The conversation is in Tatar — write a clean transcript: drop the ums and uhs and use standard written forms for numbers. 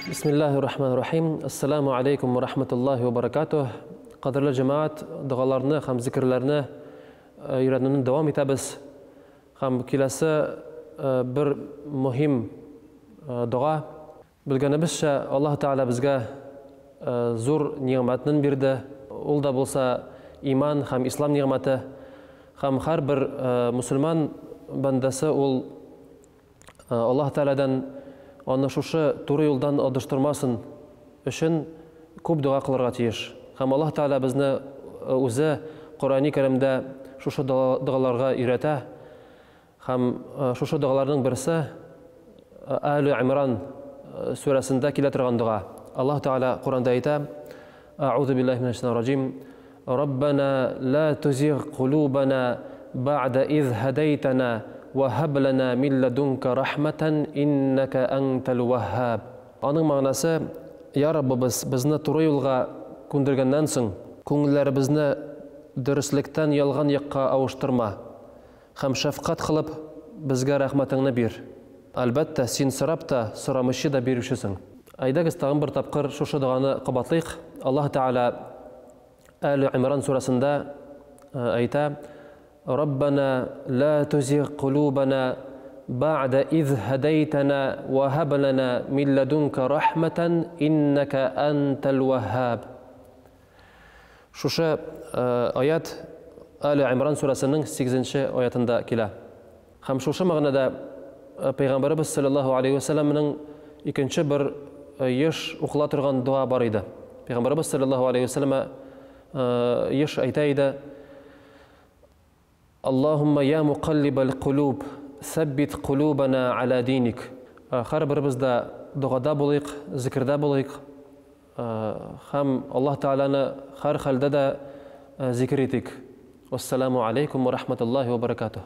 Бисмиллахи рахмани рахим. Ассаламу алейкум ва рахматуллахи ва баракатух. Кадерле җәмәгать, догаларны һәм зикерләрне өйрәнүне дәвам итәбез. Һәм киләсе бер мөһим дога. Белгәнебезчә, Аллаһ Тәгалә безгә зур нигъмәтнен бирде. Ул да булса иман һәм ислам нигъмәте. Һәм һәрбер мусульман бәндәсе ул Аллаһ Тәгаләдән аны шушы туры юлдан адыштырмасын өчен күп дога кылырга тиеш. Һәм Аллаһ Тәгалә безне үзе Коръәни Кәримдә шушы догаларга өйрәтә. Һәм шушы догаларның берсе Әле Имран сүрәсендә килә торган дога. Аллаһ Тәгалә Коръәндә әйтә: Аузу биллаһи минәш шайтанир раҗим. Раббана ла тузигъ кулубана ба'да из һадайтана ва һаб лана мин ладунка рахматан иннака антал ваһһаб. Аның мәгънәсе: Я Раббыбыз, безне туры юлга күндергәннән соң, күңелләребезне дөреслектән ялган якка авыштырма һәм шәфкать кылып, безгә рәхмәтеңне бир. Әлбәттә, син сорап та, сорамыйча да бирүчесең. Әйдәгез, тагын бер тапкыр шушы доганы кабатлыйк. Аллаһ Тәгалә Әле Имран сүрәсендә әйтә: Раббана ла тузигъ кулубана ба'да из һадайтана ва һаб лана мин ладунка рахматан иннака антал ваһһаб. Шушы аят Әле Имран сүрәсенең 8 аятында килә. Һәм шушы мәгънәдә Пәйгамбәребез саллаллаһу алейхи ва сәлламның икенче бер еш укыла торган дога бар иде. Пәйгамбәребез саллаллаһу алейхи ва сәлләмә еш әйтә иде: Аллаһумма я мукаллибал кулуб, сәббит кулубана аля диник. Һәрберебез дә догада булыйк, зикердә булыйк. Һәм Аллаһ Тәгаләне һәр хәлдә дә зикер итик. Вассаламу алейкум ва рахматуллахи ва баракатух.